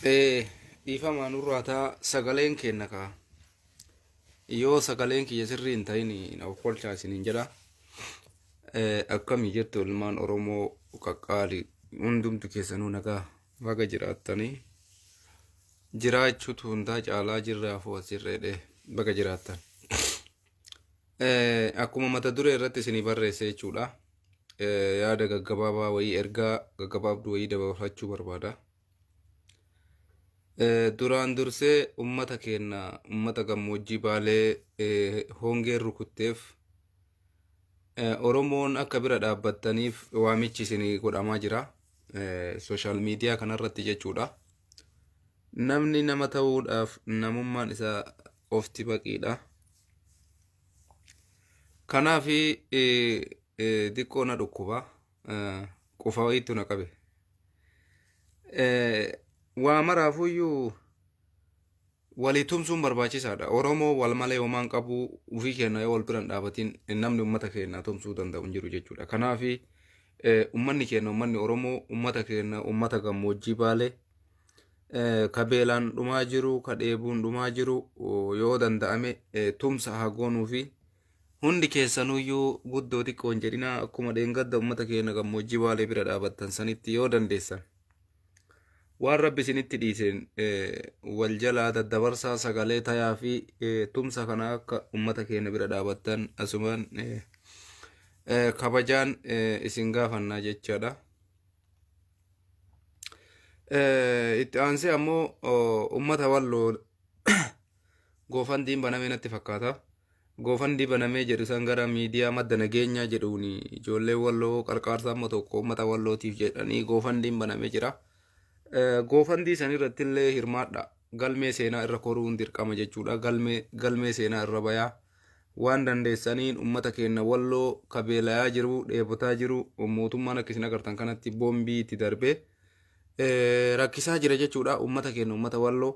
Dhiifamaa nurraa ta'a sagaleen kenna kaa. Yoo sagaleen kiyya sirrii hin ta'in na of kolchaa isiniin jedha. Akkamii jirtu ilmaan Oromoo qaqqaali, hundumtu keessanuu nagaa baga jiraattanii, jiraachuutu hundaa caalaa jirraafuu asirreedhe, baga jiraattan. Akkuma mata duree irratti isinii barreesse jechuudha. Yaada gaggabaabaa wayii, ergaa gaggabaabduu wayii dabarfachuu barbaada. Duraan dursee ummata keenya, ummata gammoojjii Baalee hongeen rukutteef Oromoon akka bira dhaabbattaniif waamichi isinii godhamaa jira. Social media kanarratti jechuudha. Namni nama ta'uudhaaf namummaan isaa qofti baqiidha. Kanaaf xiqqoo na dhukkuba. Qufa wayiitu na qabe. Waa maraafuyyuu walii tumsuun barbaachisaadha. Oromoo wal malee homaan qabu, ofii keenya yoo wal bira hin dhaabatin namni uummata keenya tumsuu danda'u hin jiru jechuudha. Kanaaf uummanni keenya, uummanni Oromoo, uummata keenya, uummata gammoojjii Baalee ka beelaan dhumaa jiru, ka dheebuun dhumaa jiru, yoo danda'ame tumsa haa goonuu fi hundi keessanuyyuu guddoo xiqqoo hin jedhinaa, akkuma dheengadda uummata keenya gammoojjii Baalee bira dhaabattan sanitti yoo dandeessan waan Rabbi isinitti dhiiseen wal jalaa daddabarsaa, sagalee tayaa fi tumsa kana akka uummata keenya bira dhaabattan asumaan kabajaan isin gaafannaa jechaadha. Itti aansee ammoo uummata Walloo GoFundMen banamee natti fakkaata. GoFundMe banamee jedhu san gara miidiyaa Madda Nageenyaa jedhuun ijoollee Walloo qarqaarsa amma tokko uummata Wallootiif jedhanii GoFundMen banamee jira. GoFundMe san irratti illee hirmaadha. Galmee seenaa irra koruun dirqama jechuudha. Galmee seenaa irra bayaa. Waan dandeessaniin uummata keenya Walloo ka beelayaa jiru, dheebotaa jiru, mootummaan akka isin agartan kanatti boombii itti darbee rakkisaa jira jechuudha. Uummata keenya, uummata Walloo.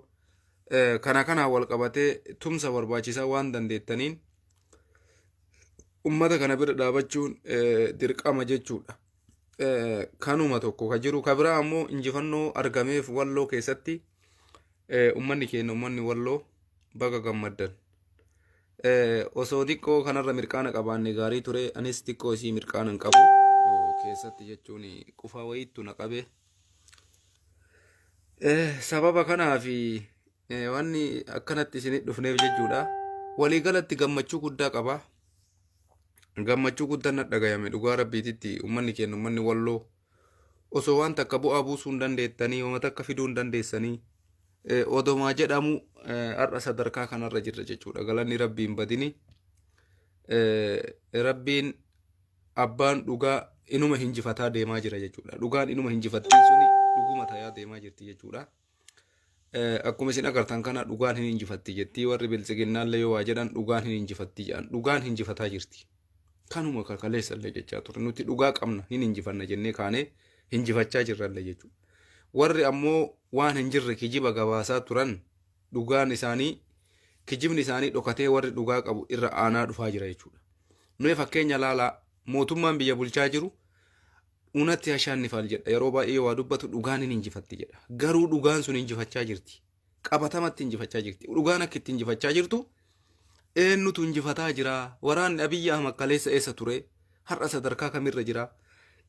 Kana kanaan wal qabatee tumsa barbaachisaa waan dandeettaniin ummata kana bira dhaabachuun dirqama jechuudha. Kanuma tokko ka jiru. Ka biraa ammoo injifannoo argameef Walloo keessatti ummanni keenya, ummanni Walloo, baga gammaddan. Osoo xiqqoo kanarra mirqaana qabaanne gaarii ture, anis xiqqoo isii mirqaana hin qabu keessatti jechuun qufaa wayiittu na qabe. Sababa kanaaf wanni akkanatti isinit dhufneef jechuudha. Waliigalatti gammachuu guddaa qaba. Gammachuu guddaan na dhagayame dhugaa Rabbiititti. Uummanni keenya, uummanni Walloo, osoo waan takka bu'aa buusuu hin dandeettanii, waan takka fiduu hin dandeessanii odomaa jedhamu har'a sadarkaa kanarra jirra jechuudha. Galanni Rabbiin badini. Rabbiin abbaan dhugaa inuma hinjifataa deemaa jira jechuudha. Dhugaan inuma hinjifattiin suni dhuguma tayaa deemaa jirti jechuudha. Akkuma isin agartan kana dhugaan hin injifatti jettii, warri biltsiginnaallee yoo waa jedhan dhugaan hin injifatti jedhan, dhugaan hinjifataa jirti. Kanuma kaleessallee jechaa ture, nuti dhugaa qabna, hin injifanna jennee kaanee hinjifachaa jirrallee jechuudha. Warri ammoo waan hin jirre kijiba gabaasaa turan, dhugaan isaanii, kijibni isaanii dhokatee warri dhugaa qabu irra aanaa dhufaa jira jechuudha. Mee fakkeenya laalaa, mootummaan biyya bulchaa jiru እውነት ያሸንፋል jedha, yeroo baay'ee waa dubbatu dhugaan hin injifatti jedha. Garuu dhugaan sun injifachaa jirti. Qabatamatti injifachaa jirti. Dhugaan akka itti injifachaa jirtu eenyutu injifataa jira? Waraanni Abiyyi Ahmad kaleessa eessa ture? Har'a sadarkaa kamirra jira?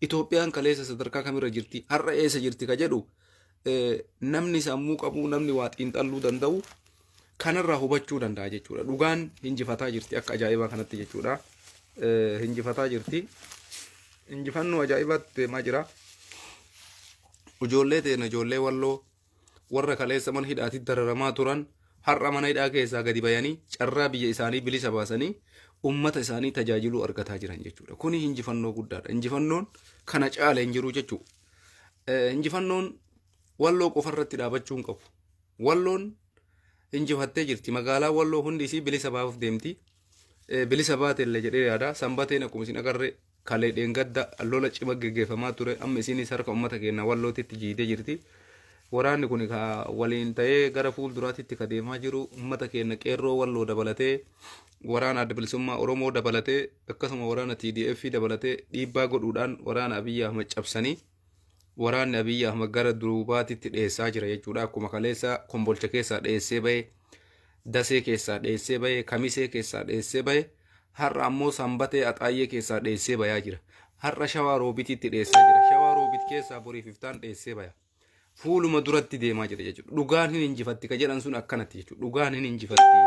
Itoophiyaan kaleessa sadarkaa kamirra jirti? Har'a eessa jirti ka jedhu namni sammuu qabu, namni waa xiinxalluu danda'u kanarraa hubachuu danda'a jechuudha. Dhugaan injifataa jirti akka ajaa'ibaa kanatti jechuudha. Injifataa jirti. Injifannoo ajaa'ibaatti deemaa jira. Ijoollee teena, ijoollee Walloo warra kaleessa mana hidhaatti dararamaa turan, har'a mana hidhaa keessaa gadi bayanii carraa biyya isaanii bilisa baasanii ummata isaanii tajaajiluu argataa jiran jechuudha. Kuni injifannoo guddaadha. Injifannoon kana caala hin jiru jechuudha. Injifannoon Walloo qofarratti dhaabachuu hin qabu. Walloon injifattee jirti. Magaalaa Walloo hundi isii bilisa baasuuf deemti. Bilisa baate illee jedhee yaada. Sanbateen akkuma isin agarre kalee dheengadda lola cima geggeeffamaa ture. Amma isinis harka uummata keenya Wallootitti jiidee jirti. Waraanni kun ka waliin ta'ee gara fuulduraatitti ka deemaa jiru uummata keenya qeerroo Walloo dabalatee, waraana Adda Bilisummaa Oromoo dabalatee, akkasuma waraana TDF dabalatee dhiibbaa godhuudhaan waraana Abiyyi Ahmad cabsanii Waraanni Abiyyi Ahmad gara duubaatitti dheessaa jira jechuudha. Akkuma kaleessa Kombolcha keessaa dheessee bahe, Dasee keessaa dheessee bahe, Kamisee keessaa dheessee bahe, har'a ammoo Sanbatee Axaayyee keessaa dheessee bayaa jira. Har'a Shawaa Roobitiitti dheessaa jira. Shawaa Roobit keessaa boriif iftaan dheessee baya. Fuuluma duratti deemaa jira jechuudha. Dhugaan hin injifatti ka jedhan sun akkanatti jechuudha. Dhugaan hin injifatti.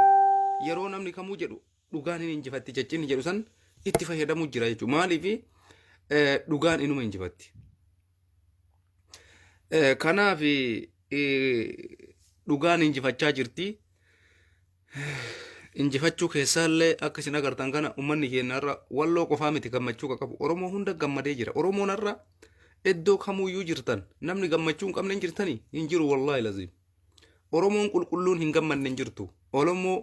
Yeroo namni kamuu jedhu dhugaan hin injifatti jechi inni jedhu san itti fayyadamuu jira jechuudha. Maaliif dhugaan inuma injifatti. Kanaaf dhugaan injifachaa jirti. Injifachuu keessaallee akka isin agartan kana uummanni keenya irra Walloo qofaa miti gammachuu kan qabu. Oromoo hunda gammadee jira. Oromoon irra iddoo kamuyyuu jirtan namni gammachuu hin qabne hin jirtanii hin jiru wallaahi laziim. Oromoon qulqulluun hin gammanne hin jirtu. Oromoo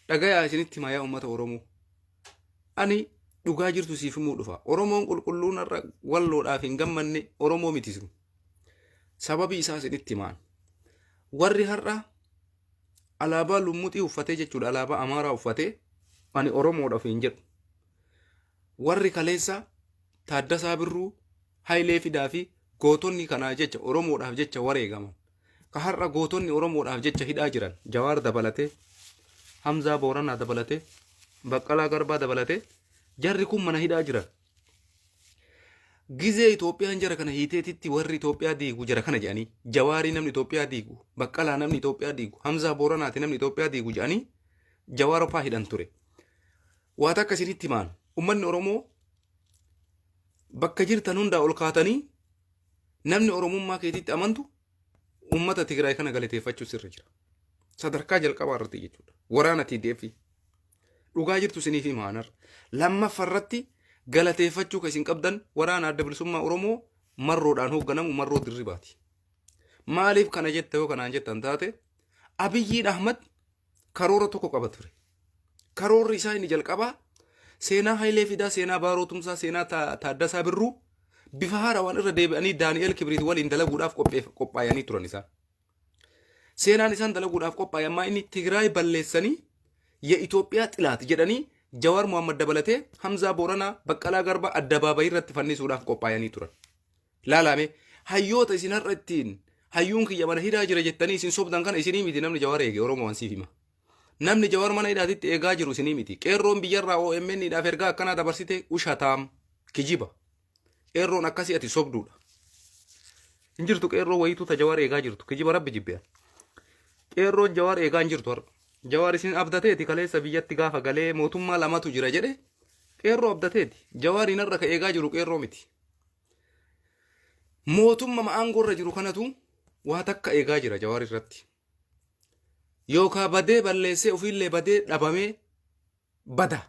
dhagayaa isinitti himaa yaa uummata Oromoo. Ani dhugaa jirtu siif himuu dhufa. Oromoon qulqulluun har'a Walloodhaaf hin gammanne Oromoo miti sun. Sababii isaa isinitti himaan. Warri har'a alaabaa lummuxii uffatee jechuudha alaabaa Amaaraa uffatee ani Oromoodha ofiin jedhu. Warri kaleessa Taaddasaa Birruu, Hayilee Fidaa fi gootonni kanaa jecha Oromoodhaaf jecha wareegaman. Ka har'a gootonni Oromoodhaaf jecha hidhaa jiran Jawaar dabalatee, Hamzaa Booranaa dabalatee, Baqqalaa Garbaa dabalatee jarri kun mana hidhaa jiran. Gizee Itoophiyaan jara kana hiiteetitti warri Itoophiyaa diigu jara kana jedhanii Jawaarii namni Itoophiyaa diigu, Baqqalaa namni Itoophiyaa diigu, Hamzaa Booranaati namni Itoophiyaa diigu jedhanii Jawaar faa hidhan ture. Waa takka isinitti himaan uummanni Oromoo bakka jirtan hundaa ol kaatanii namni Oromummaa keetitti amantu uummata Tigraay kana galateeffachuu sirra jira. Sadarkaa jalqabaa irratti jechuudha. Waraana TDF dhugaa jirtu isiniif hima anarra. Lammaffaa irratti galateeffachuu kan isin qabdan waraana Adda Bilisummaa Oromoo Marroodhaan hoogganamu Marroo Dirribaati. Maaliif kana jetta yoo kanaan jettan taate Abiyyiin Ahmad karoora tokko qaba ture. Karoorri isaa inni jalqabaa seenaa Hayilee Fidaa, seenaa Baaroo Tumsaa, seenaa Taaddasaa Birruu bifa haarawaan irra deebi'anii Daani'eel Kibriit waliin dalaguudhaaf qophaa'anii turan isaan. Seenaan isaan dalaguudhaaf qophaa'e ammaa inni Tigraay balleessanii ya Itoophiyaa xilaati jedhanii Jawaar Mohammad dabalatee Hamzaa Booranaa, Baqqalaa Garbaa addabaabayii irratti fannisuudhaaf qophaa'anii turan. Laalaame hayyoota isin har'a ittiin hayyuun kiyya mana hidhaa jira jettanii isin sobdan kana isinii miti namni Jawaar eege Oromoo waan siif hima. Namni Jawaar mana hidhaatitti eegaa jiru isinii miti. Qeerroon biyyarraa OMN dhaaf ergaa akkanaa dabarsite ushataam kijiba. Qeerroon akkasii ati sobduudha. Hin jirtu qeerroo wayiituu ta Jawaar eegaa jirtu kijiba rabbi jibbe. Qeerroon Jawaar eegaa hin jirtu har'a. Jawaar isin abdateeti kaleessa biyyatti gaafa galee mootummaa lamatu jira jedhe qeerroo abdateeti. Jawaariin har'a ka eegaa jiru qeerroo miti. Mootumma aangoo irra jiru kanatu waa takka eegaa jira Jawaar irratti. Yookaa badee balleessee ofiillee badee dhabamee bada.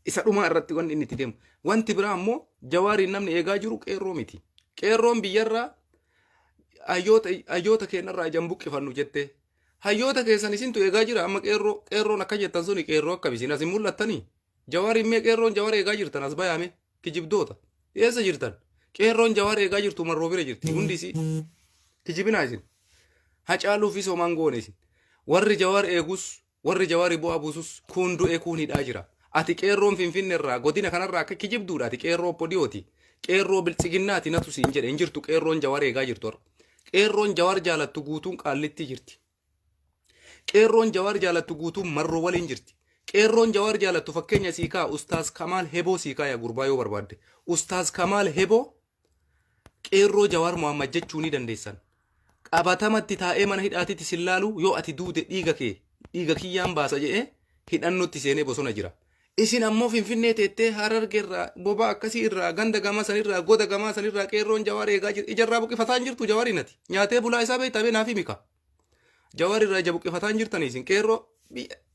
Isa dhumaa irratti wanti inni itti deemu. Wanti biraa ammoo Jawaariin namni eegaa jiru qeerroo miti. Qeerroon biyyarraa hayyoota keenyarraa ijaan buqqifannu jettee. Hayyoota keessan isintu eegaa jira amma qeerroo qeerroon akka jettan suni qeerroo akkam isin as hin mul'attanii. Jawaariin mee qeerroon Jawaar eegaa jirtan as bayaame kijibdoota. Eessa jirtan? Qeerroon Jawaar eegaa jirtu Marroo bira jirti hundi isii. Kijibinaa isin. Hacaaluu fi somaan goone isin. Warri Jawaar eegus warri Jawaari bu'aa buusus kuun du'e kuun hidhaa jira. Ati qeerroon Finfinne irraa godina kanarraa akka kijibduudha ati qeerroo Oppodiyooti. Qeerroo Biltsiginnaati natu siin jedhe hin jirtu qeerroon Jawaar eegaa jirtu har'a. Qeerroon Jawaar jaalattu guutuun Qaallittii jirti. Qeerroon Jawaar jaalattu guutuun Marroo waliin jirti. Qeerroon Jawaar jaalattu fakkeenya sii kaa Ustaaz Kamaal Heboo sii kaaya gurbaa yoo barbaadde. Ustaaz Kamaal Heboo qeerroo Jawaar Mohammad jechuu ni dandeessan. Qabatamatti taa'ee mana hidhaatitti sin laalu yoo ati duute dhiiga kee dhiiga kiyyaan baasa jedhee hidhannotti seenee bosona jira. Isin ammoo Finfinnee teettee Hararge irraa bobaa akkasii irraa ganda gamaa sanirraa goda gamaa sanirraa qeerroon Jawaar eegaa jira. Ijarraa buqqifataa hin jirtu Jawaariin ati. Nyaatee bulaa isaa beektaa bee naaf himi kaa. Jawaar irraa ija buqqifataa hin jirtanii isin qeerroo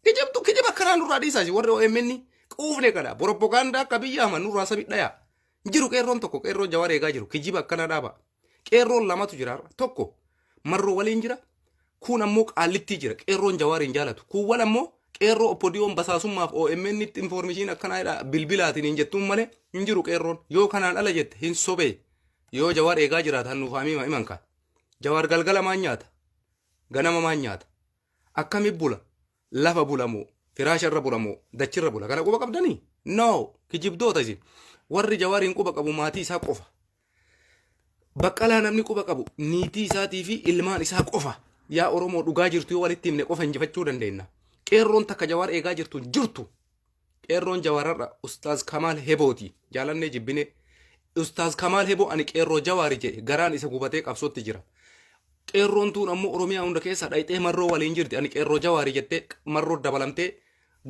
kijibtu kijiba akkanaa nurraa dhiisaa isin warri OMN quufne kana propagaandaa akka biyya hama nurraa sabi dhayaa. Jiru qeerroon tokko qeerroon Jawaar eegaa jiru kijiba akkanaa dhaaba. Qeerroon lamatu jira har'a. Tokko Marroo waliin jira. Kuun ammoo Qaallittii jira. Qeerroon Jawaar hin jaalatu. Kuuwwan ammoo qeerroo Oppodiyoon basaasummaaf OMN itti informishiin akkanaa jedha bilbilaatiin hin jettuun malee hin jiru qeerroon. Yoo kanaan ala jette hin sobee. Yoo Jawaar eegaa jiraatan nuuf haa himan kaa. Jawaar galgala maan nyaata? Ganama maan nyaata? Akkami bula? Lafa bula moo? Firaasha irra bula moo? Dachirra bula? Kana quba qabdanii? No! Kijibdoota isin. Warri Jawaariin quba qabu maatii isaa qofa. Baqqalaa namni quba qabu niitii isaatii fi ilmaan isaa qofa. Yaa Oromoo, dhugaa jirtu yoo walitti himne qofa injifachuu dandeenya. Qeerroon takka Jawaar eegaa jirtu hin jirtu. Qeerroon Jawaararra Ustaaz Kamaal Hebooti. Jaalannee jibbine. Ustaaz Kamaal Heboo ani qeerroo Jawaari jedhe garaan isa gubatee qabsootti jira. Qeerroon tuun ammoo Oromiyaa hunda keessa dhayxee Marroo waliin jirti. Ani qeerroo Jawaari jettee Marroo dabalamtee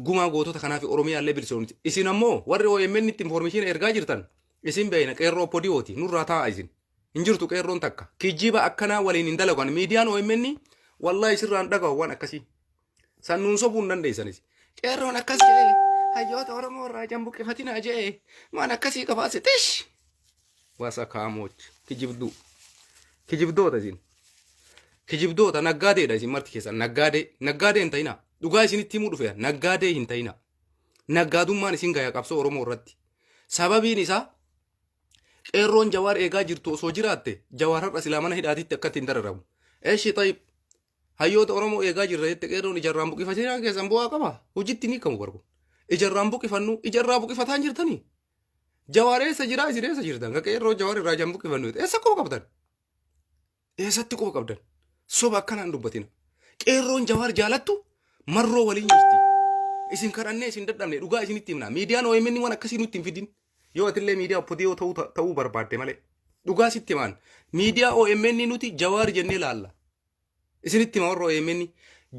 gumaa gootota kanaaf Oromiyaa illee bilisoomti. Isin ammoo warri OMN itti information ergaa jirtan, isin beeyna, qeerroo podiyooti nurraa taa'a isin. Hin jirtu qeerroon takka. Kijiba akkanaa waliin hin dalagan. Miidiyaan OMN wallahi sirraan dhagahu waan akkasii. Sannuun sobuu hin dandeessanis. Qeerroon akkas jedhee hayyoota Oromoo irraa jan buqqifatinaa jedhee waan akkasii qabaase tish. Wasa kaamoch kijibduu. Kijibdoota isin. Kijibdoota, naggaadeedha isin marti keessan, naggaadee. Naggaadee hin ta'inaa. Dhugaa isinitti himuu dhufe, naggaadee hin ta'inaa. Naggaadummaan isin gaya qabsoo Oromoo irratti. Sababiin isaa, qeerroon Jawaar eegaa jirtu osoo jiraatte, Jawaar har'a silaa mana hidhaatitti akkatti hin dararamu. Eshi xayib, hayyoota Oromoo eegaa jirra jette qeerroon, ijarraan buqifatinaa keessan bu'aa qaba. Hojitti ni kamu barbu. Ijarraan buqifannu, ijarraa buqifataan jirtanii. Jawaar eessa jiraa, isin eessa jirtan? Ka qeerroo Jawaar irraa jan buqifannu eessa quba qabdan? Eessatti quba qabdan? Soba akkanaan dubbatina. Qeerroon Jawaar jaalattu Marroo waliin jirti. Isin kadhannee isin dadhabne, dhugaa isinitti himna. Miidiyaan OMN waan akkasii nutti hin fidin. Yoo atillee miidiyaa Oppodiyoo ta'uu barbaadde malee. Dhugaa sitti himaan. Miidiyaa OMN nuti Jawaar jennee laalla. Isinitti hima, warra OMN.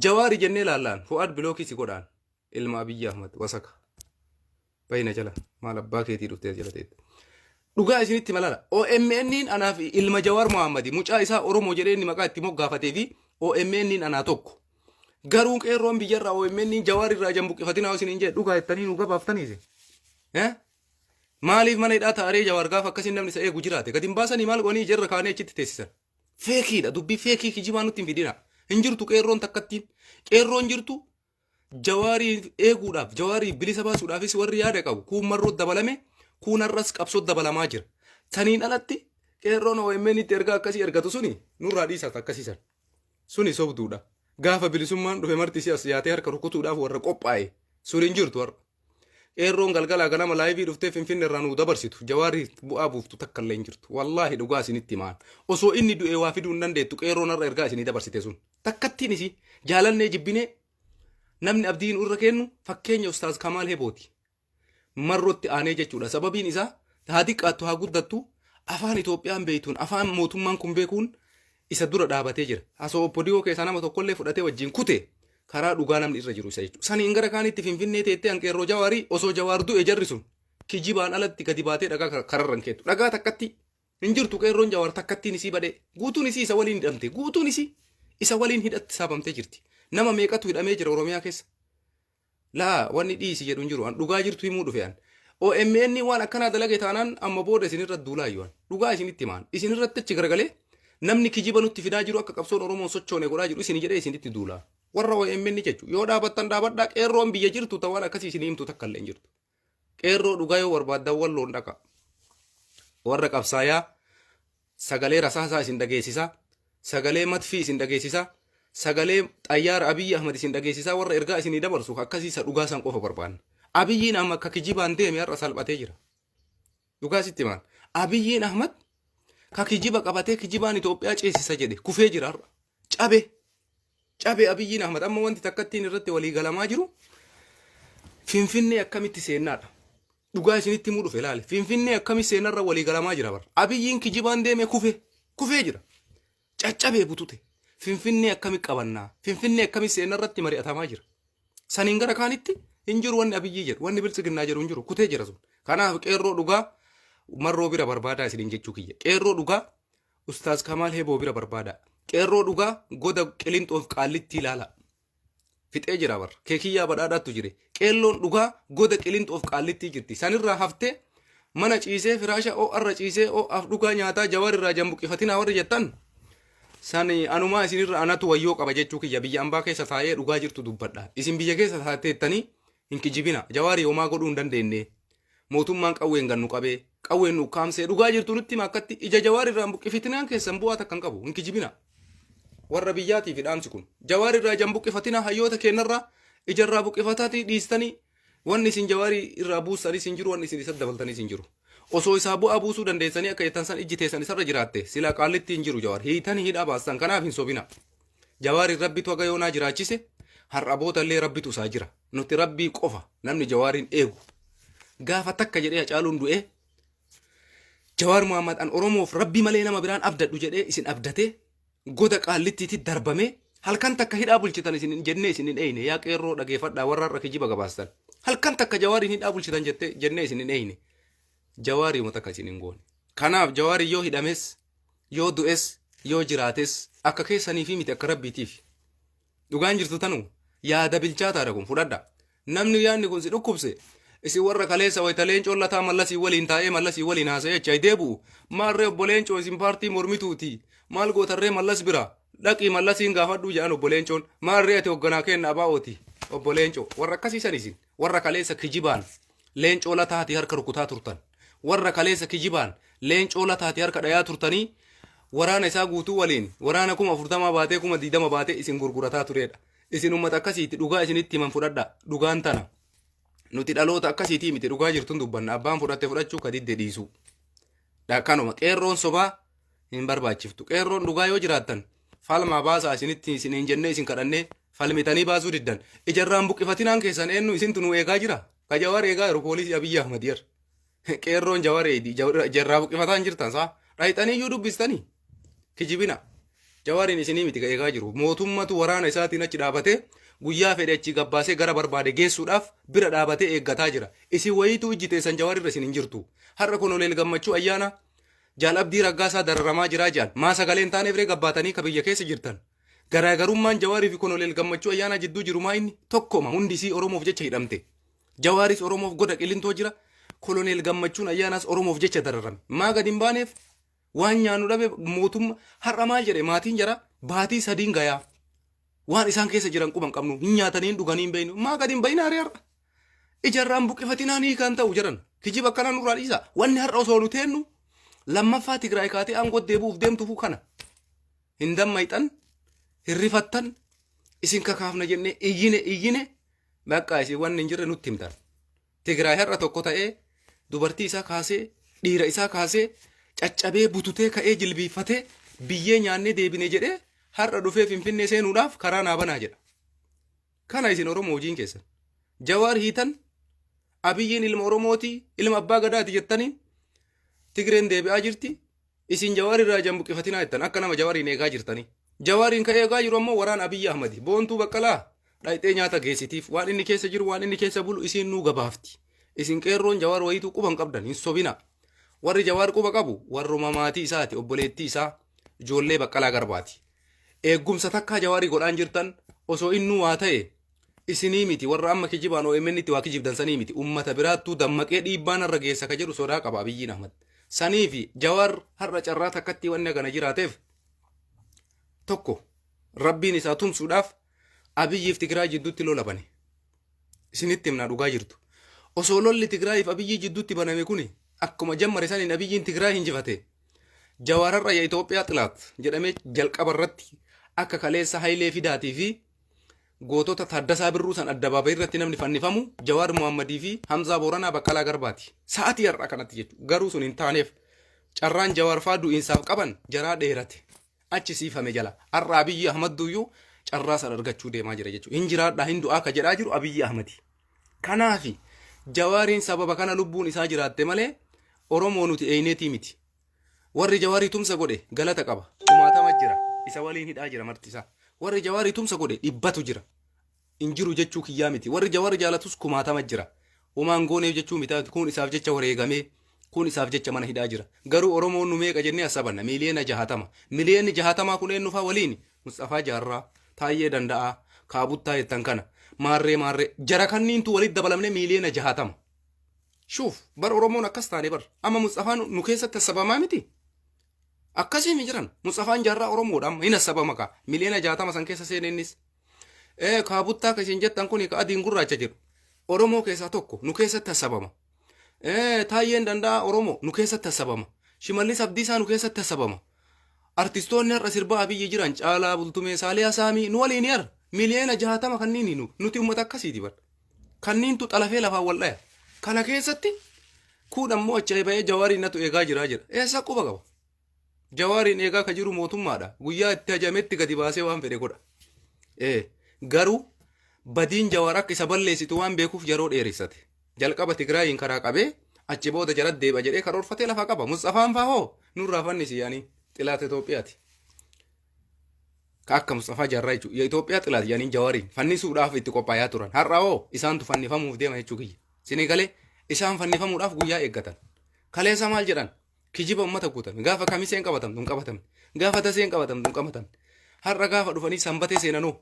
Jawaari jennee laallaan. Fu'aad block si godhaan. Ilma Abiyyi Ahmad wasaka. Bayina jala maal abbaa keetii dhuftee jala teette. Dhugaa isinitti malala. OMN anaaf ilma Jawaar Mohammadi mucaa isaa Oromoo jedhee inni maqaa itti moggaafatee fi OMN anaa tokko. Garuu qeerroon biyyarraa OMN Jawaar irraa jan buqqifatinaa isiniin jedhe, dhugaa jettanii nu gabaaftanii isin. Eh? Maaliif mana hidhaa taa'aree Jawaar gaafa akkasiin namni isa eegu jiraate? Gadi hin baasanii, maal godhanii ijarra kaanii achitti teessisan? Fakeiidha, dubbii fake kijibaa nutti hin fidina. Hin jirtu qeerroon takkattiin. Qeerroon jirtu Jawaarii eeguudhaaf, Jawaarii bilisa baasuudhaafis warri yaada qabu kuun Marroo dabalame, kuun har'as qabsoo dabalamaa jira. Saniin alatti qeerroon OMN itti ergaa akkasii ergatu suni nurraa dhiisata akkasiisan. Suni sobduudha. Gaafa bilisummaan dhufe marti si as yaatee harka rukutuudhaaf warra qophaa'e sun hin jirtu har'a. Qeerroon galgalaa ganama live dhuftee Finfinne irraa nuu dabarsitu Jawaarii bu'aa buuftu takka illee hin jirtu. Wallaahi dhugaa isinitti himaan. Osoo inni du'ee waa fiduu hin dandeettu qeerroon har'a ergaa isinii dabarsite sun. Takkattiin isii jaalannee jibbinee namni abdii nu irra kennu fakkeenya Ustaaz Kamaal Hebooti. Marrotti aanee jechuudha. Sababiin isaa, haa xiqqaattu haa guddattu, afaan Itoophiyaan beektuun, afaan mootummaan kun beekuun isa dura dhaabatee jira. Asoo Oppodiyoo keessaa nama tokkollee fudhatee wajjin kute, karaa dhugaa namni irra jiru isa jechuudha. Saniin gara kaanitti Finfinnee teettee hanqeerroo Jawaarii, osoo Jawaar du'e jarri sun kijibaan alatti gadi baatee dhagaa kararra hin keettu. Dhagaa takkatti hin jirtu qeerroon Jawaar takkattiin isii badhee, guutuun isii isa waliin hidhamte, guutuun isii isa waliin hidhatti saabamtee jirti. Nama meeqatu hidhamee jira Oromiyaa keessa? Laa, wanni dhiisi jedhu hin jiru. An dhugaa jirtu himuu dhufe an. OMN waan akkanaa dalage taanaan amma booda isinirra duulaa iyyuu an. Dhugaa isinitti himaan. Isinirratti achi garagalee namni kijiba nutti fidaa jiru, akka qabsoon Oromoon sochoone godhaa jiru isin jedhee isinitti duulaa. Warra OMN jechuun yoo dhaabattan dhaabadhaa, qeerroon biyya jirtu ta waan akkasii isin himtu takka illee hin jirtu. Qeerroo dhugaa yoo barbaaddan Walloon dhaqa. Warra qabsaayaa sagalee rasaasaa isin dhageessisaa, sagalee matfii isin dhageessisaa, sagalee xayyaara Abiyyi Ahmad isin dhageessisaa warra ergaa isinii dabarsu akkasii isa dhugaa san qofa barbaanna. Abiyyiin amma akka kijibaan deeme har'a salphatee jira. Dhugaa sitti himaan. Abiyyiin Ahmad ka kijiba qabatee kijibaan Itoophiyaa ceesisa jedhe kufee jira har'a. Cabe. Cabe Abiyyiin Ahmad. Amma wanti takkattiin irratti walii galamaa jiru Finfinnee akkamitti seennaadha. Dhugaa isinitti himuu dhufe ilaali. Finfinnee akkamitti seenarra walii galamaa jira bara. Abiyyiin kijibaan deeme kufe. Kufee jira. Caccabee butute. Finfinnee akkamitti qabannaa? Finfinnee akkamitti seenarratti mari'atamaa jira. Saniin gara kaanitti hin jiru wanni Abiyyii jedhu, wanni Biltsiginnaa jedhu hin jiru. Kutee jira sun. Kanaaf qeerroo dhugaa Marroo bira barbaadaa isiniin jechuu kiyya. Qeerroo dhugaa Ustaaz Kamaal Heboo bira barbaadaa. Qeerroo dhugaa goda Qilinxoof Qaallitti ilaala. Fixee jira bara. Keekiyyaa Badhaadhaattu jire. Qeelloon dhugaa goda Qilinxoof Qaallittii jirti. Sanirraa haftee mana ciisee, firaasha ho'arra ciisee, ho'aaf dhugaa nyaataa Jawar irraa jambuqifatinaa warri jettan sani anumaa isinirra anatu wayyoo qaba jechuu kiyya. Biyya ambaa keessa taa'ee dhugaa jirtu dubbadha. Isin biyya keessa taateettanii hin kijibina. Jawaarii homaa godhuu hin dandeenye. Mootummaan qawween gannu qabee qawween nu ukkaamsee, dhugaa jirtu nutti hima. Akkatti ija Jawaar irraa hin buqqifatinaan keessan bu'aa takka hin qabu, hin kijibina. Warra biyyaatii fi dhaamsi kun, Jawaar irraa ija hin buqqifatinaa, hayyoota keenyarraa ijarraa buqqifataatii dhiistanii wanni isin Jawaarii irraa buustanis hin jiru, wanni isin isa dabaltanis hin jiru. Osoo isaa bu'aa buusuu dandeessanii akka jettan san ijji teessan isarra jiraatte silaa qaallitti hin jiru Jawaar. Hiitanii hidhaa baastan kanaaf hin sobina. Jawaarin Rabbitu haga yoonaa jiraachise har'a boodallee Rabbitu isaa jira. Nuti Rabbii qofa namni Jawaariin eegu. Gaafa takka jedhee Hacaaluun du'ee Jawaar Muhammad an Oromoof Rabbii malee nama biraan abdadhu jedhee isin abdatee goda qaallittiitti darbamee halkan takka hidhaa bulchitan isin hin jennee isin hin eeyne yaa qeerroo dhageeffadhaa warra har'a kijiba gabaastan. Halkan takka Jawaariin hidhaa bulchitan jettee jennee isin hin eeyne. Jawaarii takka isin hin goone. Kanaaf Jawaarii yoo hidhames yoo du'es yoo jiraates akka keessaniifi miti akka Rabbiitiif. Dhugaan jirtu tanu yaada bilchaataadha kun fudhadha. Namni yaadni kun si dhukkubse isin warra kaleessa wayita Leencoon Lataa Mallasii waliin taa'ee Mallasii waliin haasa'ee achi deebi'u maarree obbo Leencoo isin paartii mormituuti maal gootarree Mallas bira dhaqii Mallasiin gaafadhuu jedhan obbo Leencoon maarree ati hoogganaa kenna abaa'ooti obbo Leencoo warra akkasiisan isin warra kaleessa kijibaan Leencoo Lataati harka rukutaa turtan. Warra kaleessa kijibaan Leencoo Lataati harka dhayaa turtanii waraana isaa guutuu waliin waraana 40,000 baatee 20,000 baatee isin gurgurataa turedha. Isin uummata akkasiiti dhugaa isinitti himan fudhadha. Dhugaan tana. Nuti dhaloota akkasiitii miti dhugaa jirtun dubbanna. Abbaan fudhatte fudhachuu ka didde dhiisuu. Kanuma qeerroon sobaa hin barbaachiftu. Qeerroon dhugaa yoo jiraattan falmaa baasaa isinitti isin hin jennee isin kadhannee falmitanii baasuu diddan. Ijarraan buqqifatinaan keessan eenyu isintu nu eegaa jira. Ka Jawaar eegaa jiru poolisii Abiyyi Ahmad yer. Qeerroon Jawaar eedi ijarraa buqqifataa hin jirtan saa. Dhayxanii iyyuu dubbistanii. Kijibina. Jawaariin isinii miti ka eegaa jiru. Mootummatu waraana isaatiin achi dhaabatee guyyaa fedhe achi gabbaasee gara barbaade geessuudhaaf bira dhaabatee eeggataa jira. Isin wayiituu ijji teessan Jawaarirra isin hin jirtu. Har'a Koloneel Gammachuu Ayyaana Jaal Abdii Raggaasaa dararamaa jiraa jedhan. Maa sagalee hin taaneef ree gabbaatanii ka biyya keessa jirtan. Garaagarummaan Jawaarii fi Koloneel Gammachuu Ayyaanaa jidduu jiru maa inni tokkoma hundi isii Oromoof jecha hidhamte. Jawaaris Oromoof goda qilintoo jira. Koloneel Gammachuun Ayyaanaas Oromoof jecha dararame. Maa gad hin baaneef waan nyaannu dhabe mootummaa har'a maal jedhe maatiin jara baatii sadiin gayaa. Waan isaan keessa jiran quban qabnu hin nyaatanii hin dhuganii hin beeknu maa gad hin bayinaa ree har'a. Ijarraan buqqifatinaa ni kan ta'u jedhan kijiba akkana nurraa dhiisa. Wanni har'a osoo nu teennu lammaffaa Tigraay kaatee aangoo deebi'uuf deemtuufuu kana. Hin dammayxan hin rifattan isin kakaafna jennee iyyine iyyine bakka isin wanni hin jirre nutti himtan. Tigraay har'a tokko ta'ee dubartii isaa kaasee dhiira isaa kaasee caccabee bututee ka'ee jilbiiffatee biyyee nyaannee deebine jedhee har'a dhufee Finfinnee seenuudhaaf karaa naa banaa jedha. Kana isin Oromoo hojiin keessan. Jawaar hiitan Abiyyiin ilma Oromooti ilma abbaa gadaati jettanii Tigreen deebi'aa jirti. Isin Jawaar irraa ijaan buqqifatinaa jettan akka nama Jawaariin eegaa jirtanii. Jawaariin kan eegaa jiru ammoo waraana Abiyyi Ahmadi. Boontuu Baqqalaa dhayxee nyaata geessitiif waan inni keessa jiru waan inni keessa bulu isiin nuu gabaafti. Isin qeerroon Jawaar wayiituu quba hin qabdan hin sobina. Warri Jawaar quba qabu warruma maatii isaati obboleettii isaa ijoollee Baqqalaa Garbaati. Eeggumsa takkaa Jawaarii godhaan jirtan osoo innuu waa ta'e isinii miti warra amma kijibaan OMN itti waa kijibdan sanii miti ummata biraattuu dammaqee dhiibbaan har'a geessa ka jedhu sodaa qaba Abiyyiin Ahmad. Sanii fi Jawaar har'a carraa takkatti wanni hagana jiraateef tokko Rabbiin isaa tumsuudhaaf Abiyyiif Tigraay jidduutti lola bane. Isinitti himnaa dhugaa jirtu. Osoo lolli Tigraayiif Abiyyii jidduutti baname kuni akkuma jammare saniin Abiyyiin Tigraay hinjifate. Jawaar har'a ya Itoophiyaa xilaat jedhamee jalqaba irratti akka kaleessa Hayilee Fidaatii fi gootota Taaddasaa Birruu san addabaabayii irratti namni fannifamu Jawaar Muhammadii fi Hamzaa Booranaa Baqqalaa Garbaati. Sa'atii har'a kanatti jechuudha. Garuu sun hin taaneef carraan Jawaar faa du'iinsaaf qaban jaraa dheerate. Achi siifame jala. Har'a Abiyyi Ahmadduyyuu carraa san argachuu deemaa jira jechuudha. Hin jiraadhaa hin du'aa ka jedhaa jiru Abiyyi Ahmadi. Kanaafi Jawaariin sababa kana lubbuun isaa jiraatte malee Oromoo nuti eeyneetii miti. Warri Jawaarii tumsa godhe galata qaba. Kumaatama jira. Isa waliin hidhaa jira marti isaa. Warri Jawaarii tumsa godhe dhibbatu jira. Hin jiru jechuu kiyyaa miti. Warri Jawaar jaalatus kumaatama jira. Homaan gooneef jechuu miti. Kun isaaf jecha wareegamee kun isaaf jecha mana hidhaa jira. Garuu Oromoon nu meeqa jennee asabanna. Miiliyoona 60. Miiliyoonni 60 kun eenyufaa waliin? Mustafaa Jaarraa, Taayyee Danda'aa, Kaabuttaa jettan kana. Maarree maarree. Jara kanniintu walitti dabalamnee miiliyoona 60. Shuuf bar Oromoon akkas taane bar. Amma Mustafaan nu keessatti asabamaa miti. Akkasii mi jiran. Mustafaan Jaarraa Oromoodha amma hin asabama kaa. Miiliyoona 60 san keessa seene innis. Kaabuttaa kan isin jettan kun ka adiin gurraacha jedhu. Oromoo keessaa tokko nu keessatti asabama. Taayyeen Danda'aa Oromoo nu keessatti asabama. Shimallis Abdiisaa nu keessatti asabama. Artistoonni har'a sirbaa Abiyyi jiran Caalaa Bultumee Saaliyaa Saamii nu waliin yar miliyoona 60 kanniin nu nuti uummata akkasiiti bar. Kanniintu xalafee lafaan wal dhaya. Kana keessatti Kuun ammoo achi bahee Jawaariin natu eegaa jira jedha. Eessa quba qaba? Jawaariin eegaa ka jiru mootummaadha. Guyyaa itti hajametti gadi baasee waan fedhe godha. Ee garuu badiin Jawaar akka isa balleessitu waan beekuuf yeroo dheeressate. Jalqaba Tigraayiin karaa qabee achi booda jala deeba jedhee karoorfatee lafa qaba. Musxafaan faa hoo nurraa fannisi yaanii xilaata Itoophiyaati. Ka akka Musxafaa Jaarraa jechuudha. Itoophiyaa xilaati yaaniin Jawaariin fannisuudhaaf itti qophaayaa turan. Har'a hoo isaantu fannifamuuf deema jechuu kiyya. Sinii galee isaan fannifamuudhaaf guyyaa eeggatan. Kaleessa maal jedhan? Kijiba uummata guutame. Gaafa kamiseen qabatamtu hin qabatamne. Gaafa taseen qabatamtu hin qabatamne. Har'a gaafa dhufanii sanbatee seenanoo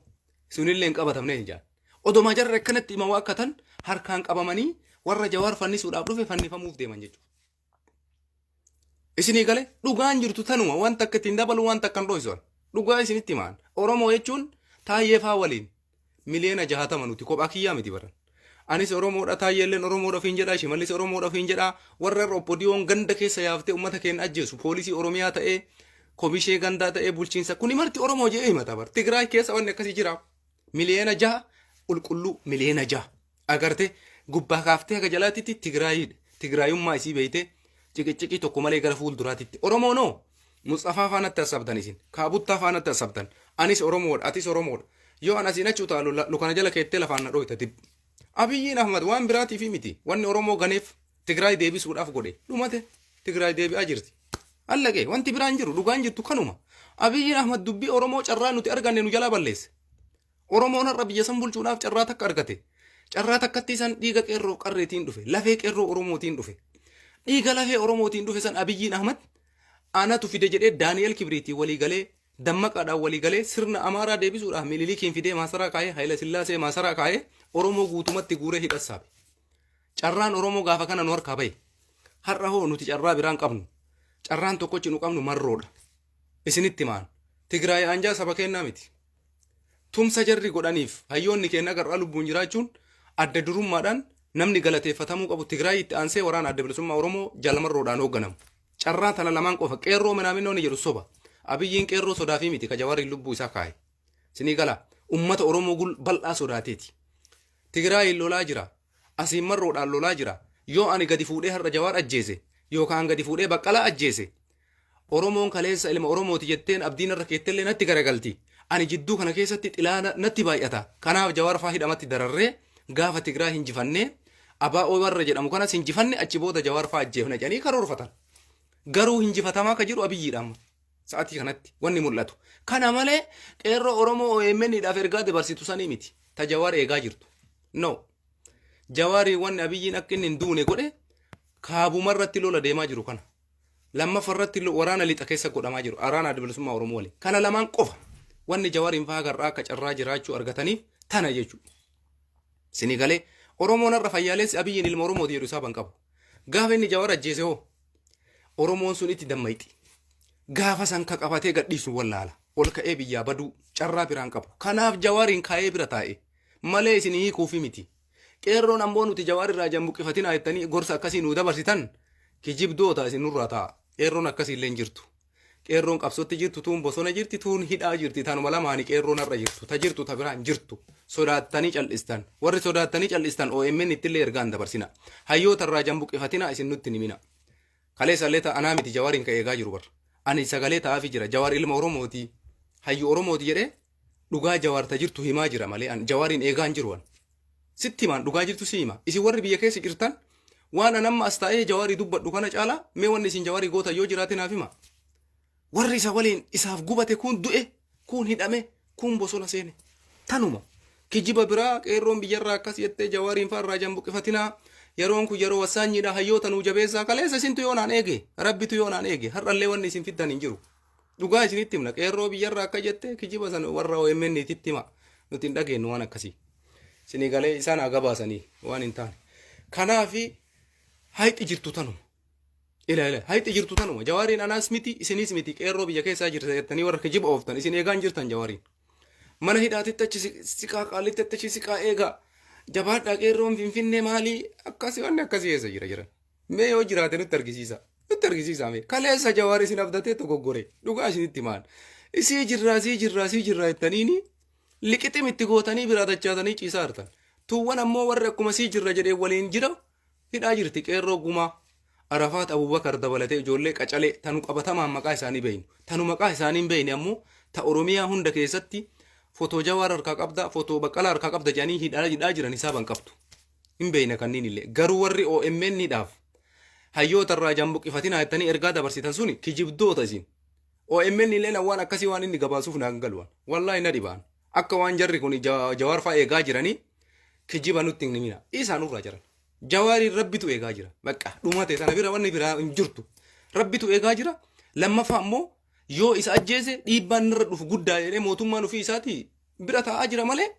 sunillee hin qabatamne hin jedhan. Odoma jarri akkanatti hima waakkatan harkaan qabamanii warra Jawaar fannisuudhaaf dhufe fannifamuuf deeman jechuudha. Isinii galee dhugaan jirtu tanuma wanta akka ittiin dabalu wanta akka hin dho'isan. Dhugaa isinitti himaan. Oromoo jechuun taayyee faa waliin 60,000,000 nuti kophaa kiyyaa miti baran. Anis Oromoodha, Taayyeelleen Oromoodha ofiin jedha, Shimallis Oromoodha ofiin jedha. Warra irra Oppodiyoon ganda keessa yaaftee uummata keenya ajjeesu poolisii Oromiyaa ta'ee komishee gandaa ta'ee bulchiinsa kuni marti Oromoo jedhee himata bar. Tigraay keessa wanni akkasii jira. 6,000,000 qulqulluu 6,000,000 agarte gubbaa kaaftee haga jalaatitti Tigraayidha. Tigraayummaa isii beeytee ciqiciqii tokko malee gara fuulduraatitti. Oromoo noo Musxafaa faanatti hassabdan isin. Kaabuttaa faanatti hassabdan. Anis Oromoodha, atis Oromoodha. Yoo an asiin achi utaalu lukana jala keettee lafaan na dhooyta dib. Abiyyiin Ahmad waan biraatiifi miti. Wanni Oromoo ganeef Tigraay deebisuudhaaf godhe. Dhumate Tigraay deebi'aa jirti. Allaqee wanti biraan jiru dhugaan jirtu kanuma. Abiyyiin Ahmad dubbii Oromoo carraa nuti arganne nu jalaa balleesse. Oromoon har'a biyya san bulchuudhaaf carraa takka argate. Carraa takkatti san dhiiga qeerroo qarreetiin dhufe. Lafee qeerroo Oromootiin dhufe. Dhiiga lafee Oromootiin dhufe san Abiyyiin Ahmad anatu fide jedhee Daani'el Kibriitiin walii galee Dammaqaadhaan walii galee sirna Amaaraa deebisuudhaaf Minilikiin fidee maasaraa kaayee Hayila Sillaasee maasaraa kaayee Oromoo guutumatti guuree hidhassaabe. Carraan Oromoo gaafa kana nu harkaa bahe. Har'a hoo nuti carraa biraan qabnu. Carraan tokkochi nu qabnu marroodha. Isinitti maan. Tigraay aanjaa saba keennaa miti. Tumsa jarri godhaniif hayyoonni keenya gar'aa lubbuun jiraachuun adda durummaadhaan namni galateeffatamuu qabu Tigraay itti aansee waraana adda bilisummaa Oromoo jalamarroodhaan hoogganamu. Carraa tana lamaan qofa qeerroo minaaminoo ni jedhu soba. Abiyyiin qeerroo sodaafii miti ka Jawaariin lubbuu isaa kaaye. Sinii gala ummata Oromoo gul bal'aa sodaateeti. Tigraayiin lolaa jira. Asiin marroodhaan lolaa jira. Yoo ani gadi fuudhee har'a Jawaar ajjeese yookaan gadi fuudhee Baqqalaa ajjeese Oromoon kaleessa ilma Oromooti jetteen abdiin irra keettellee natti garagalti. Ani jidduu kana keessatti xilaa natti baay'ata. Kanaaf Jawaar faa hidhamatti dararree gaafa Tigraay hinjifannee ABO warra jedhamu kanas hinjifanne achi booda Jawaar faa ajjeefna jedhanii karoorfatan. Garuu hinjifatamaa ka jiru Abiyyiidha amma. Sa'atii kanatti wanni mul'atu. Kana malee qeerroo Oromoo OMN dhaaf ergaa dabarsitu sanii miti. Ta Jawaar eegaa jirtu. No. Jawaarii wanni Abiyyiin akka inni hin duune godhe kaabumarratti lola deemaa jiru kana. Lammaffaa irratti waraana lixa keessa godhamaa jiru. Waraana Adda Bilisummaa Oromoo waliin. Kana lamaan qofa. Wanni Jawaariin faa garraa akka carraa jiraachuu argataniif tana jechuudha. Sini galee Oromoon har'a fayyaaleessi Abiyyiin ilma Oromooti jedhu isaa ban qabu. Gaafa inni Jawaar ajjeese hoo Oromoon sun itti dammayxi. Gaafa san ka qabatee gadhiisu wallaala. Ol ka'ee biyyaa baduu carraa biraan qabu. Kanaaf Jawaariin kaa'ee bira taa'e malee isin hiikuufi miti. Qeerroon ammoo nuti Jawaar irraa ija hin buqqifatinaa jettanii gorsa akkasii nuu dabarsitan kijibdoota isin nurraa taa'a. Qeerroon akkasii illee hin jirtu. Qeerroon qabsootti jirtu tuun bosona jirti tuun hidhaa jirti tanuma lamaani qeerroon har'a jirtu ta jirtu ta biraan jirtu sodaattanii cal'istan warri sodaattanii cal'istan OMN ittillee ergaa hin dabarsina hayyoota irraa ija hin buqqifatinaa isin nutti hin himina. Kaleessa illee ta anaa miti Jawaariin ka eegaa jiru bar. Ani sagalee ta'aafi jira Jawaar ilma Oromooti hayyu Oromooti jedhee dhugaa Jawaar ta jirtu himaa jira malee an Jawaariin eegaa hin jiru an. Sitti himaan dhugaa jirtu si hima. Isin warri biyya keessa jirtan waan an amma as taa'ee Jawaarii dubbadhu kana caalaa mee wanni isin Jawaarii gootan yoo jiraate naaf hima. Warri isa waliin isaaf gubate kun du'e, kun hidhame, kun bosona seene. Tanuma. Kijiba biraa qeerroon biyyarraa akkas jettee Jawaariin fa'aa irraa jan buqqifatinaa. Yeroon kun yeroo wassaanyiidha hayyoota nuu jabeessaa kaleessa isintu yoo naan eege rabbitu yoo naan eege har'allee wanni isin fiddan hin jiru. Dhugaa isinitti himna qeerroo biyyarraa akka jette kijiba sana warra OMN titti hima nuti hin dhageenyu waan akkasii. Isinii galee isaan haa gabaasanii waan hin taane. Kanaafi hayxi jirtu tanuma. Ila ila hayxi jirtu tanuma. Jawaariin anaas miti isiniis miti qeerroo biyya keessaa jirta jettanii warra kijiba ooftan isin eegaa hin jirtan jawaariin. Mana hidhaatitti achi siqaa qaalitti achi siqaa eegaa. Jabaadhaa qeerroon finfinnee maalii akkasii wanni akkasii eessa jira jiran. Mee yoo jiraate nutti argisiisa. Nutti argisiisa mee. Kaleessa Jawaar isin abdatee dogoggore. Dhugaa isinitti himaan. Isii jirraa sii jirraa sii jirraa jettaniini liqixim itti gootanii biraa dachaatanii ciisaa jirtan. Tuuwwan ammoo warri akkuma sii jirra jedhee waliin jira hidhaa jirti qeerroo gumaa. Arafaat Abubakar dabalatee ijoollee qacalee tanu qabatamaan maqaa isaanii beeynu. Tanu maqaa isaanii hin beeyne ammoo ta Oromiyaa hunda keessatti fotoo Jawaar harkaa qabda, fotoo Baqqalaa harkaa qabda jedhanii hidhaa hidhaa jiran hisaaban qabdu. Hin beeyna kanniin illee. Garuu warri OMN dhaaf hayyoota irraa ijaan buqqifatinaa jettanii ergaa dabarsitan suni kijibdoota isin. OMN illee waan akkasii waan inni gabaasuuf naan galuwan. Wallaahi na dhibaan. Akka waan jarri kun Jawaar fa'aa eegaa jiranii kijiba nutti hin himina. Isaan nurraa jiran. Jawaariin rabbitu eegaa jira. Bakka dhumate sana bira wanni biraa hin jirtu. Rabbitu eegaa jira. Lammaffaa immoo yoo isa ajjeese dhiibbaan irra dhufu guddaa jedhee mootummaan ofii isaatii bira taa'aa jira malee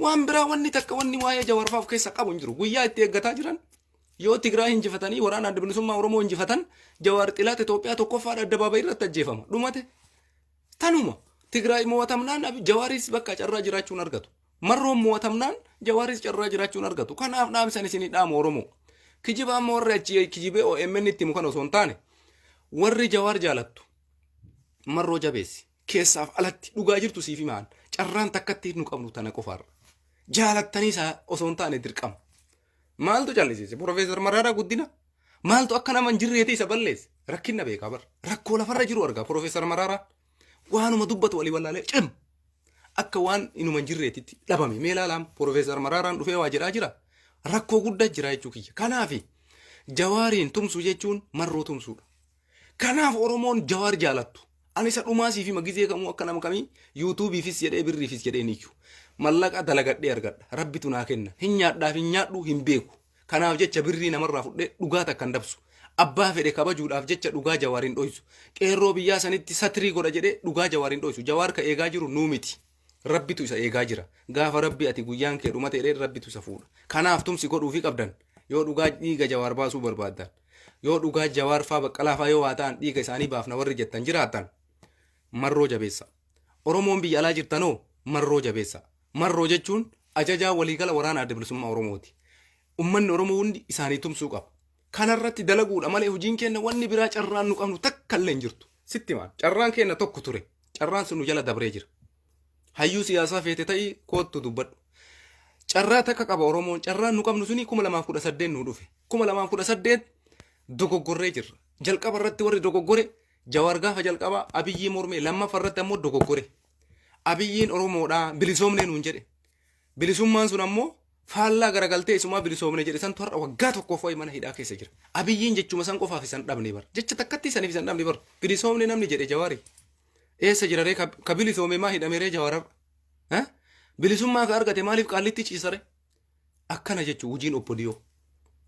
waan biraa wanni takka wanni waa'ee Jawaar fa'aa of keessa qabu hin jiru. Guyyaa itti eeggataa jiran yoo Tigraay injifatanii waraana adda bilisummaa Oromoo injifatan Jawaar xilaata Itoophiyaa tokkoffaadha addabaabayii irratti ajjeefama. Dhumate. Tanuma Tigraay mo'atamnaan Jawaaris bakka carraa jiraachuun argatu. Marroon mo'atamnaan Jawaaris carraa jiraachuun argatu. Kanaaf dhaamsan isinii dhaamu Oromoo. Kijiba amma warri achi kijibee OMN itti himu kana osoo hin taane warri Jawaar jaalattu marroo jabeessi keessaaf alatti dhugaa jirtu siif himaan carraan takkatti nu qabnu tana qofaarra. Jaalattanii isaa osoo hin taane dirqama. Maaltu callisiise? Profeesar Mararaa Guddina? Maaltu akka nama hin jirreeti isa balleesse? Rakkinna beekaa bar. Rakkoo lafarra jiru argaa Profeesar Mararaan. Waanuma dubbatu walii wallaalee cim. Akka waan inuma hin jirreetitti dhabame. Mee ilaalaam Profeesar Mararaan dhufee waa jedhaa jira. Rakkoo guddaa jira jechuu kiyya. Kanaafi Jawaariin tumsu jechuun marroo tumsuudha. Kanaaf Oromoon Jawaar jaalattu. Ani isa dhumaa siif hima gizee kamuu akka nama kamii yuutuubiifis jedhee birriifis jedhee hin iyyu. Mallaqa dalagadhee argadha. Rabbitu naa kenna. Hin nyaadhaaf hin nyaadhu hin beeku. Kanaaf jecha birrii namarraa fudhee dhugaa takka hin dabsu. Abbaa fedhe kabajuudhaaf jecha dhugaa Jawaar hin dhoysu. Qeerroo biyyaa sanitti satrii godha jedhee dhugaa Jawaar hin dhoysu. Jawaar ka eegaa jiru nuu miti. Rabbitu isa eegaa jira. Gaafa Rabbi ati guyyaan kee dhumate jedheen Rabbitu isa fuudha. Kanaaf tumsi godhuufii qabdan. Yoo dhugaa dhiiga Jawaar baasuu barbaaddan. Yoo dhugaa Jawaar faa Baqqalaa faa yoo waa ta'an dhiiga isaanii baafna warri jettan jiraattan marroo jabeessa. Oromoon biyya alaa jirtanoo marroo jabeessa. Marroo jechuun ajajaa waliigala waraana adda bilisummaa Oromooti. Ummanni Oromoo hundi isaanii tumsuu qaba. Kanarratti dalaguudha malee hojiin keenya wanni biraa carraan nu qabnu takka illee hin jirtu. Sitti maal carraan keenya tokko ture. Carraan sun nu jala dabree jira. Hayyuu siyaasaa feete ta'ii koottu dubbadhu. Carraa takka qaba Oromoon. Carraan nu qabnu suni 2018 nu dhufe. 2018 dogoggorree jirra. Jalqaba irratti warri dogoggore Jawaar gaafa jalqabaa Abiyyii mormee lammaffaa irratti ammoo dogoggore. Abiyyiin Oromoodhaa bilisoomnee nuun jedhe. Bilisummaan sun ammoo faallaa garagaltee isumaa bilisoomne jedhe santu har'a waggaa tokkoof wayi mana hidhaa keessa jira. Abiyyiin jechuma san qofaaf isan dhabne bar. Jecha takkatti saniif isan dhabne bar. Bilisoomne namni jedhe Jawaari. Eessa jira ree ka bilisoome maa hidhame ree Jawaar har'a? Bilisummaa ka argate maaliif qaallitti ciisare? Akkana jechuun hojiin obbo Diyoo.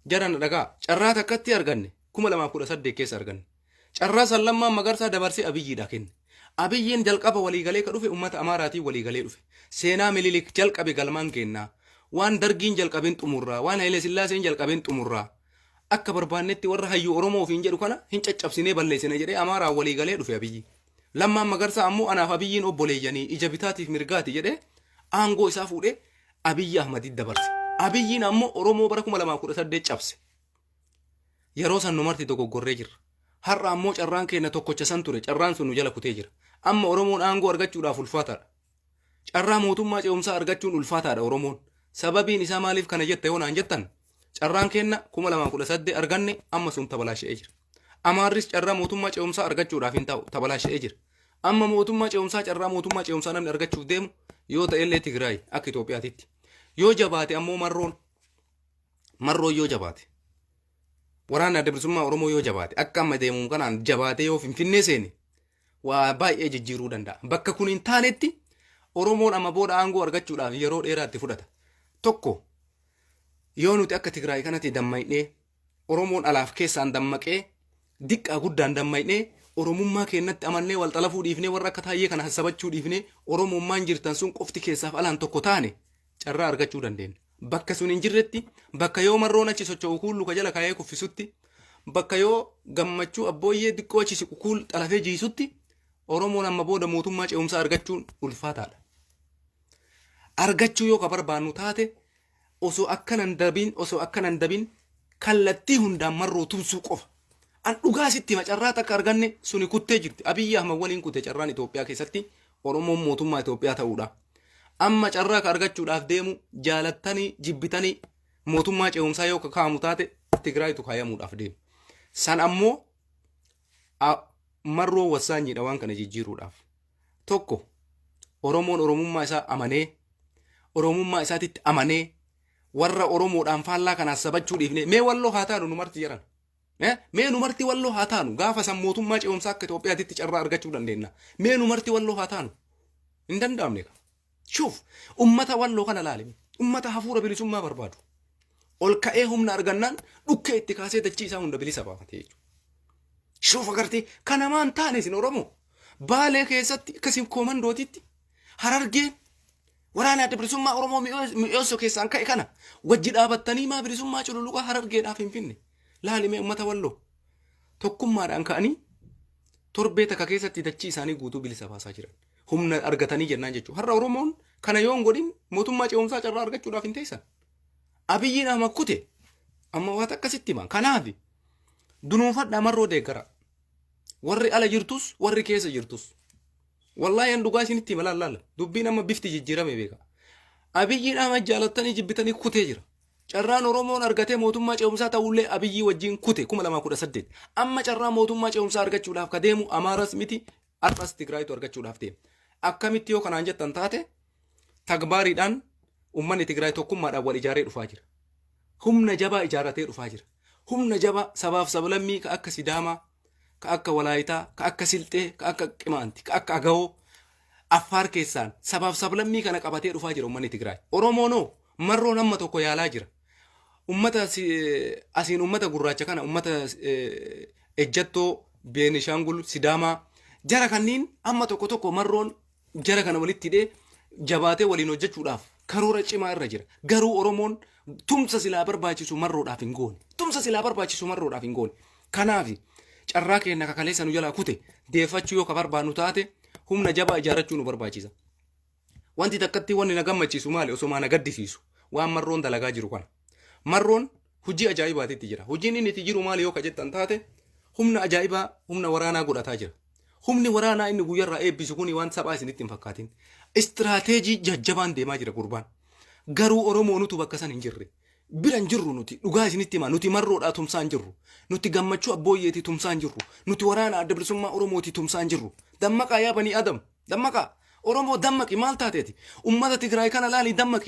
Jara na dhagaa carraa takkatti arganne 2018 keessa arganne. Carraa san lammaan magarsaa dabarsee Abiyyiidha kenne. Abiyyiin jalqaba waliigalee ka dhufe uummata Amaaraatiin waliigalee dhufe. Seenaa Mililik jalqabe galmaan kennaa. Waan Dargiin jalqabeen xumurraa. Waan Haile Sillaaseen jalqabeen xumurraa. Akka barbaannetti warra hayyuu Oromoo ofiin jedhu kana hin caccabsinee balleessine jedhee Amaaraan waliigalee dhufe Abiyyi. Lammaan Magarsaa ammoo anaaf Abiyyiin obboleeyyanii ija bitaatiif mirgaati jedhee aangoo isaa fuudhee Abiyyi Ahmaditti dabarse. Abiyyiin ammoo Oromoo bara 2018 cabse. Yeroo san nu marti dogoggorree jirra. Har'a ammoo carraan keenya tokkocha san ture carraan sun nu jala kutee jira. Amma Oromoon aangoo argachuudhaaf ulfaataadha. Carraa mootummaa ce'umsaa argachuun ulfaataadha Oromoon. Sababiin isaa maaliif kana jetta yoo naan jettan carraan keenya 2018 arganne amma sun tabalaasha'ee jira. Amaarris carraa mootummaa ce'umsaa argachuudhaaf hin taa'u tabalaasha'ee jira. Amma mootummaa ce'umsaa carraa mootummaa ce'umsaa namni argachuuf deemu yoo ta'ellee Tigraay akka Itoophiyaatitti. Yoo jabaate ammoo marroon marroon yoo jabaate waraanni adda bilisummaa Oromoo yoo jabaate akka amma deemuun kanaan jabaatee yoo Finfinnee seene waa baay'ee jijjiiruu danda'a. Bakka kun hin taanetti Oromoon amma booda aangoo argachuudhaaf yeroo dheeraa itti fudhata. Tokko yoo nuti akka Tigraay kanatti dammaqnee Oromoon alaaf keessaan dammaqee diqqaa guddaan dammaqnee Oromummaa keenyatti amannee wal xalafuu dhiifnee warra akka taayyee kana hassabachuu dhiifnee Oromummaan jirtan sun qofti keessaaf alaan tokko taane carraa argachuu dandeenya. Bakka sun hin jirretti bakka yoo marroon achi socho'u kuun luka jala kaayee kuffisutti bakka yoo gammachuu abbooyyee diqqoo achi siqu kuul xalafee jiisutti Oromoon amma booda mootummaa ce'umsaa argachuun ulfaataadha. Argachuu yoo ka barbaannu taate osoo akkanan dabin osoo akkanan dabin kallattii hundaan marroo tumsuu qofa. An dhugaa sitti hima carraa takka arganne suni kuttee jirti. Abiyyi Ahmad waliin kute carraan Itoophiyaa keessatti Oromoon mootummaa Itoophiyaa ta'uudha. Amma carraa ka argachuudhaaf deemu jaalattanii jibbitanii mootummaa ce'umsaa yoo ka kaa'amu taate Tigraayitu kaayamuudhaaf deema. San ammoo marroo wassaanyiidha waan kana jijjiiruudhaaf. Tokko Oromoon Oromummaa isaa amanee Oromummaa isaatitti amanee warra Oromoodhaan faallaa kanaas sabachuu dhiifnee mee walloo haa taanu nu marti jedhan. Mee nu marti walloo haa taanu gaafa san mootummaa ce'umsaa akka Itoophiyaatitti carraa argachuu dandeenya. Mee nu marti walloo haa taanu. Hin danda'amne. Shuuf ummata walloo kana laali. Ummata hafuura bilisummaa barbaadu. Ol ka'ee humna argannaan dhukkee itti kaasee dachii isaa hunda bilisa baafate jechuudha. Shuuf agartee kana maan taane isin Oromoo. Baalee keessatti akkasiin koomandootitti Harargeen waraana adda bilisummaa Oromoo mi'eessoo keessaan ka'e kana wajji dhaabattanii maa bilisummaa cululuqaa Harargeedhaaf hin finne. Laali mee ummata walloo tokkummaadhaan ka'anii torbee takka keessatti dachii isaanii guutuu bilisa baasaa jiran. Humna argatanii jennaan jechuudha. Har'a Oromoon kana yoo hin godhin mootummaa ce'umsaa carraa argachuudhaaf hin teessan. Abiyyiin amma kute amma waan akkasitti himan. Kanaaf dunuunfadhaa marroo deeggara. Warri ala jirtus warri keessa jirtus. Wallaahi an dhugaa isinitti hima laal laala. Dubbiin amma bifti jijjiirame beeka. Abiyyiin amma jaalattanii jibbitanii kutee jira. Carraan Oromoon argatee mootummaa ce'umsaa ta'ullee Abiyyii wajjin kute 2018. Amma carraa mootummaa ce'umsaa argachuudhaaf ka deemu Amaaras miti har'as Tigraayitu argachuudhaaf deema. Akkamitti yoo kanaan jettan taate tagbaariidhaan uummanni Tigraay tokkummaadhaan wal ijaaree dhufaa jira. Humna jabaa ijaarratee dhufaa jira. Humna jabaa sabaaf sablammii ka akka Sidaamaa, ka akka Walaayitaa, ka akka Silxee, ka akka Qimaanti, ka akka Agawoo, Affaar keessaan sabaaf sablammii kana qabatee dhufaa jira uummanni Tigraay. Oromoonoo marroon amma tokko yaalaa jira. Ummata asiin ummata gurraacha kana ummata ejjattoo Beenishaangul Sidaamaa jara kanniin amma tokko tokko marroon jara kana walitti hidhee jabaatee waliin hojjechuudhaaf karoora cimaa irra jira. Garuu Oromoon tumsa silaa barbaachisu marroodhaaf hin goone. Tumsa silaa barbaachisu marroodhaaf hin goone. Kanaaf carraa keenya kakaleessa nu jalaa kute deeffachuu yoo ka barbaannu taate humna jabaa ijaarrachuu nu barbaachisa. Wanti takkatti wanni na gammachiisu maali osoo na gaddisiisu waan marroon dalagaa jiru kana. Marroon hojii ajaa'ibaatitti jira. Hojiin inni itti jiru maali yoo ka jettan taate humna ajaa'ibaa humna waraanaa godhataa jira. Humni waraanaa inni guyyarraa eebbisu kuni waan saphaa isinitti hin fakkaatin. Istiraateejii jajjabaan deemaa jira gurbaan. Garuu Oromoo nutu bakka san hin jirre. Bira hin jirru nuti dhugaa isinitti himaa nuti marroodhaa tumsaa hin jirru. Nuti gammachuu abbooyyeetii tumsaa hin jirru. Nuti waraana adda bilisummaa Oromootii tumsaa hin jirru. Dammaqaa yaa banii Adam. Dammaqaa. Oromoo dammaqi maal taateeti? Ummata Tigraay kana laalii dammaqi.